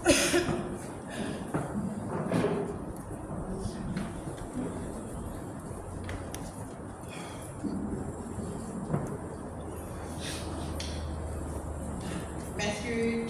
Matthew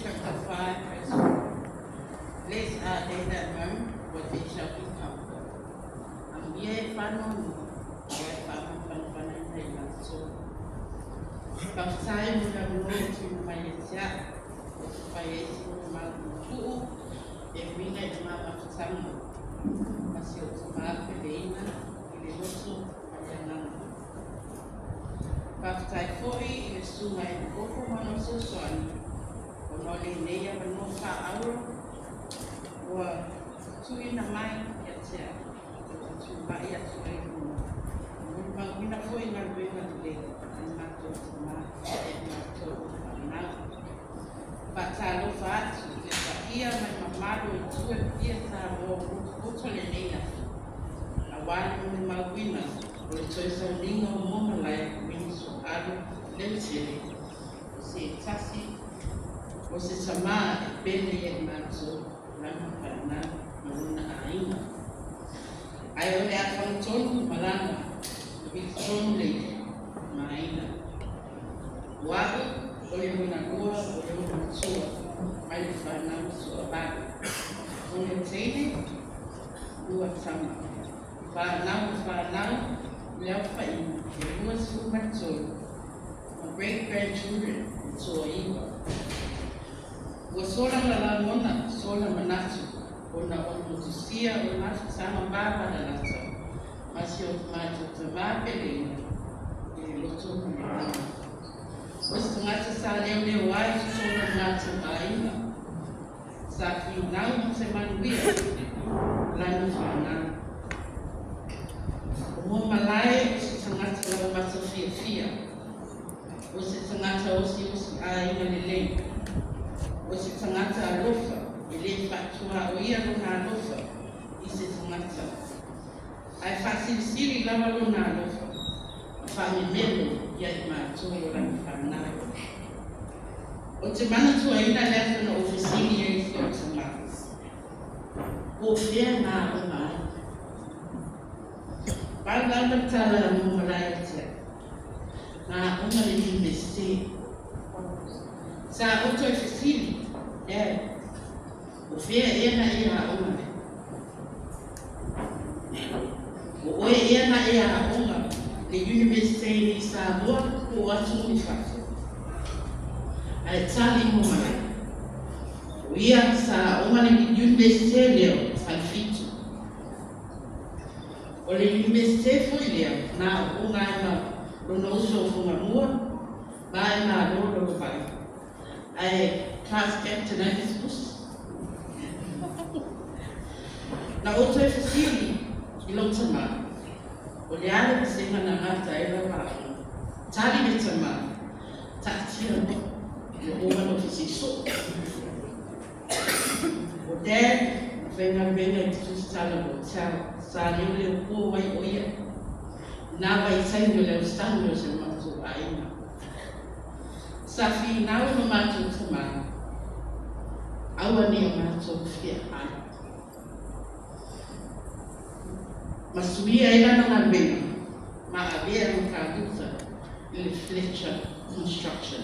chapter 5, verse 4. Blessed are they that mourn, for they shall be comforted. Amuia e whanono, o e whaamafanafana i matou. Faafetai mo le avanoa ua tuuina mai ia te au, ou te fai ai se molimau e uiga i le ma mafutaga ma si ou tamā peleina i le loto ma le agaga. Faafetai foi i le susuga i le Koko ma lona fesoasoani ona o lenei avanoa faaauro ua tuuina mai ia te au ou te tulai atu ai i luga e molimauina foi galuega lelei a le matou tamā ia i matou o fanau. Faatalofa atu i le paia ma le mamalu o itu e fia Samoa ua potopoto lenei aso aua le molimauina o le toe sauniga o Muamalae Wini Suaalu Leutele, o se tasi o se tamā e pele ia i matou lana fanau ma lona aiga. Ae o le a fagatonu malaga e vilitonu le i'a ma aiga. O a'u o le lona lua o le olo matua mai le fanau toavalu. Ono teine, lua tama. Fanau o fanau i le aofaiga e 23 ma great grandchildren e toaiva. Ua sola lagona, sola manatu ona o le motusia o le mafutaga mavalalata ma si o matou tamā peleina i le loto ma le agaga. O se tagata sa leoleo ai i totonu o le matou aiga, sa finau mo se manuia o lana fanau. O Muamalae o se tagata laumata fiafia, o se tagata osiosi aiga lelei, o se tagata alofa e lē faatuaoia lona alofa i se tagata, ae faasilisili lava lona alofa ma faamemelo ia i matou o lana fanau. Ou te manatuaina le aso na ou fesili ai i si ou tamā, po o fea na aoga ai. Pau lava le tala a Muamalae ia te au, na aoga i le Iunivesite. Sa ou toe fesili, Dad, o fea ea na e aoga ai? O oe ea na e aoga i le Iunivesite i Samoa po o atunuu i fafo? Ae tali Muamalae, o ia sa aoga i le Iunivesite lea o Falefitu. O le Iunivesite foi lea na aooga ai ma lona uso o Fugamua ma e malo Lolovai. Ae class captain ai le isi uso. Na ou toe fesili i lou tamā, o le a le vasega na gata ai lau aoga? Tali le tamā, taatia loa, ua uma ona fesili soo. O Dad na faigaluega i le Tusitala Hotel, sa leoleo po ai o ia i nā vaitaimi o le aosagi o si o matou aiga. Sa finau lo matou tamā, aua ne i o matou feaai. Ma suia ai lana galuega ma avea ma kamuta i le Fletcher Construction.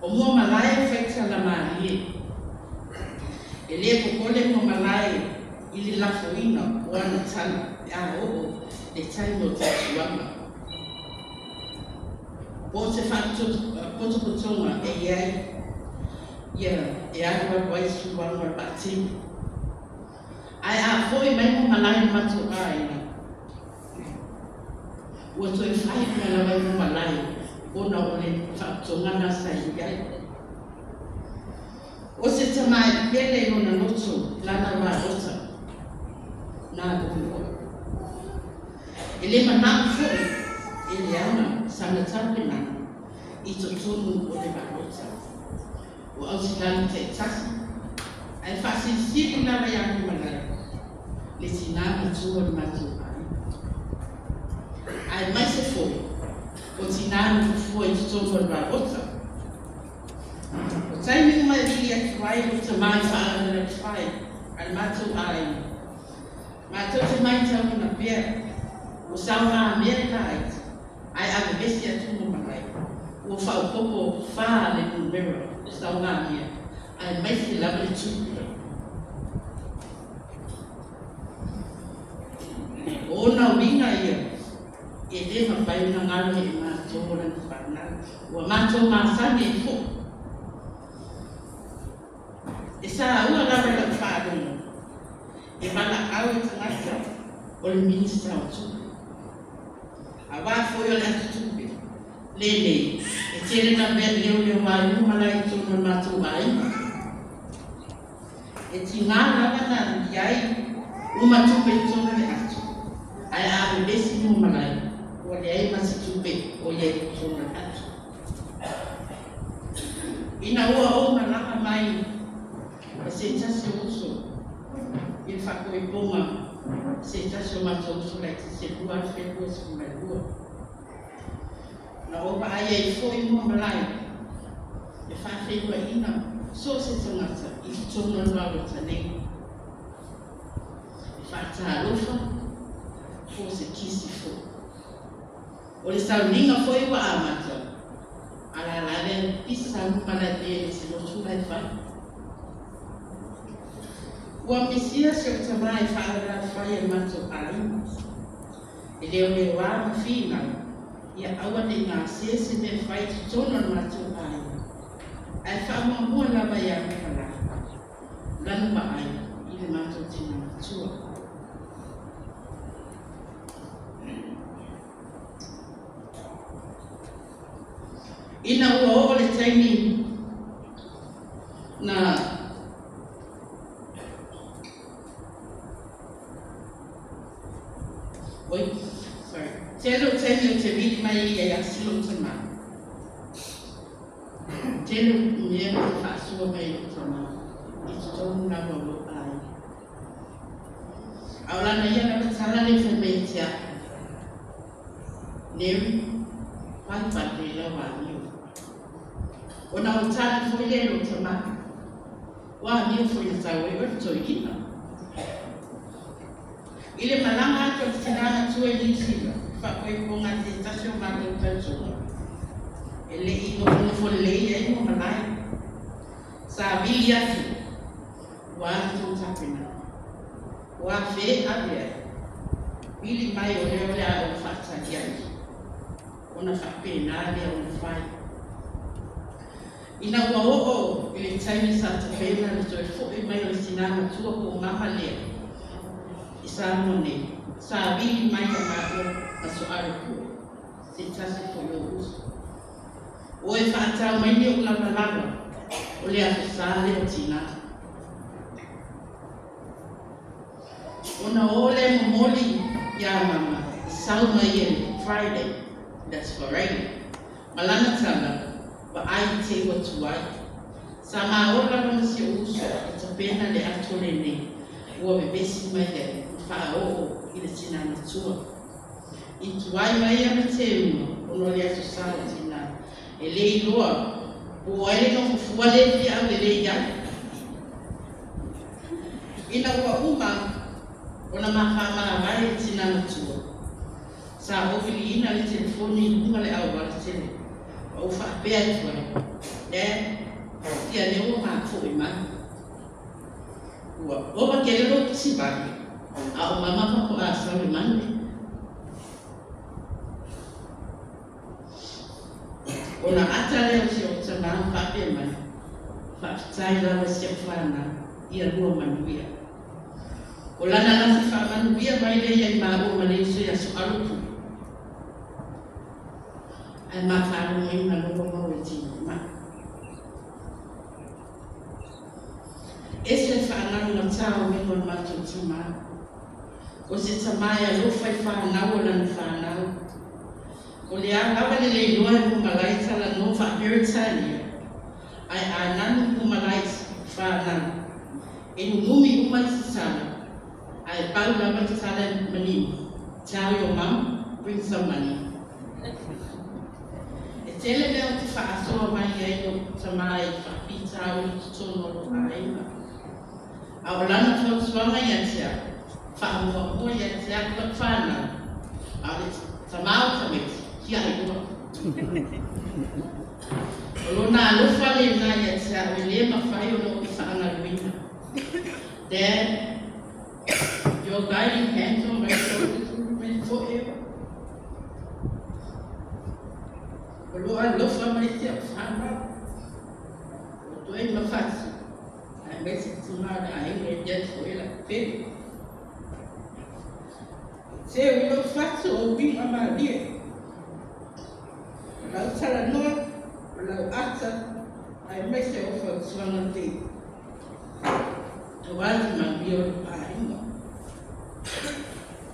O Muamalae faitala malie. E lē popole Muamalae i le lafoina o ana tala pe a oo le taimi o tautuaga. Po o se faapotopotoga e i ai ia e alualu ai suaga o le vaatino. Ae a foi mai Muamalae i le matou aiga, ua toe fai mea lava i Muamalae ona o le faapotopotoga na sa i ai. O se tamā e pele i lona loto lana valota na lualua. E lē manao foi e leaga sana tapenaga i totonu o le valota. Ua ausilagi taitasi ae faasilisili lava ia Muamalae le tinā matua o le matou aiga. Aemaise foi o tinā na fufua i totonu o le valota. O taimi uma e vili atu ai lou tamā i faalavelave fai a le matou aiga, matou te matauina pea ua saogamea le laiti ae a vevesi atu ma malae ua faaopoopo fa le numera o saogamea aemaise lava le tupe. O ona uiga ia e lē mafai ona galo e matou o lana fanau ua matou masani ai foʻi. E saua lava i lau faalogo e valaau le tagata o le Minista o Tupe. Auā foi o le atutupe lenei e tele na mea leoleo ai uma malae i totonu o le matou aiga. E tigā lava na i ai uma tupe i totonu o le ato, ae a vevesi mua malae ua leai ma se tupe o i ai i totonu o le ato. Ina ua ou malaga mai ma se tasi o uso i le faakoipoga se tasi o matou uso laitiiti i le 2022, na ou vaai ai foi mua malae le faafeiloaiga so o se tagata i totonu o le maota nei. E faatalofa po o se kisi foi. O le sauniga foi ua amata, a la lea pisa sauni malae pei e le se lotu la e fai. Ua misia si ou tamā i faalavelave fai a le matou aiga. E leoleoā ma finau ia aua nei gasea se mea fai i totonu o le matou aiga, ae faamuamua lava ia malae lana vaai i le matou tinā matua. Ina ua oo le taimi na oi, sorry, tele o taimi ou te vili mai ai e asi lou tamā. Tele o mea na te faasoa mai ai lou tamā i totonu lava o lou aiga. A o lana ia lava tala lea fai mai ia te au, Mary, palepale i lau amio. Ona ou tali foi lea i lou tamā, ua amio foi na tau ai oe le toeaina. I le malaga atu a le tinā matua i Niu Sila, i faakoipoga a se tasi o matou tausoga, e le i nofonofo lelei ai mua malae. Sa vili atu, ua a la tou tapenaga? Ua afea e ave ai? Vili mai o lea o le a ou faatali atu. Ona faapena lea ona fai. Ina ua oo i le taimi sa tapena le toe foʻi mai o le tinā matua po o mama lea i Samoa nei, sa vili mai ia maua ma Soale Pue, se tasi foi o ou uso. O e faatau mai ni ou lavalava, o le aso sa lea o tinā. Ona o lea momoli iā mama, sau mai ia i le Friday, le Aso Faraile, ma lana tala, vaai i te i ua tuai. Sa ma ola lava ma si ou uso e tapena le ato lenei ua vevesi mai ai ma faaoo i le tinā matua. I tuai mai ana teuga ona o le aso sa o tinā, e le iloa po o ai le nofo fua lea fia aulelei ai. Ina ua uma ona ma faamavae le tinā matua, sa ou viliina le telefoni i luga le auala tele ma ou faapea atu ai, Dad, fia lea ua mafoʻi mai. Ua ova tele lou tasivale, a o mama faatoa sau le Monday. Ona ata lea o si ou tamā ma faapea mai, Faafetai lava i si au fanau, ia lua manuia. O lana lafi faamanuia mai lea ia i maua ma le uso ia Soalupu. Ae ma faalogoina loa mau e tino mai. Ese le faagalugatā o uiga o le matou tamā. O se tamā e alofa i fanau o lana fanau. O le a lava le le iloa e pumalai talanoa faa-Peretania, ae a nanu pumalai fanau, e nunumi uma i se tala, ae pau lava le tala e manino, Tell your mum, bring some money. E tele mea ou te faasoa mai ai lou tamā i faapita. Faafitauli i totonu o lou aiga. A o lana fautuaga ia te au, faamuamua ia te au lau fanau, a o le tama o tamaiti, tiai loa. O lona alofa lena ia te au e le mafai ona ou faagaluina. Dad, your guiding hands on my shoulders will remain forever. O lou alofa mai i si au fanau, o Toei ma Fasi, aemaise tina o le aiga e ia te oe lau pele. Seu i lou fatu o uiga malie, o lau talanoa, o lau ata, aemaise o fautuaga lelei aua se manuia o lou aiga.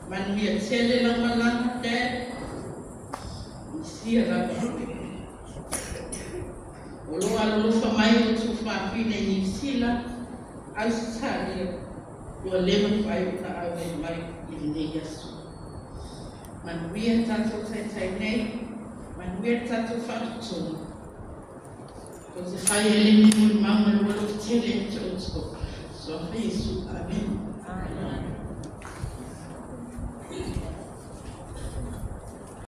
Manuia tele lau malaga, Dad, misia lava oe. O lou alolofa mai o tuafafine i Niu Sila, Ausetalia, ua le mafai ona auai mai i lenei aso. Manuia le tatou taitai nei, manuia le tatou faatotoga. Tou te fai e le molimau ma le alofa tele ia te outou. Suafa Iesu. Amene.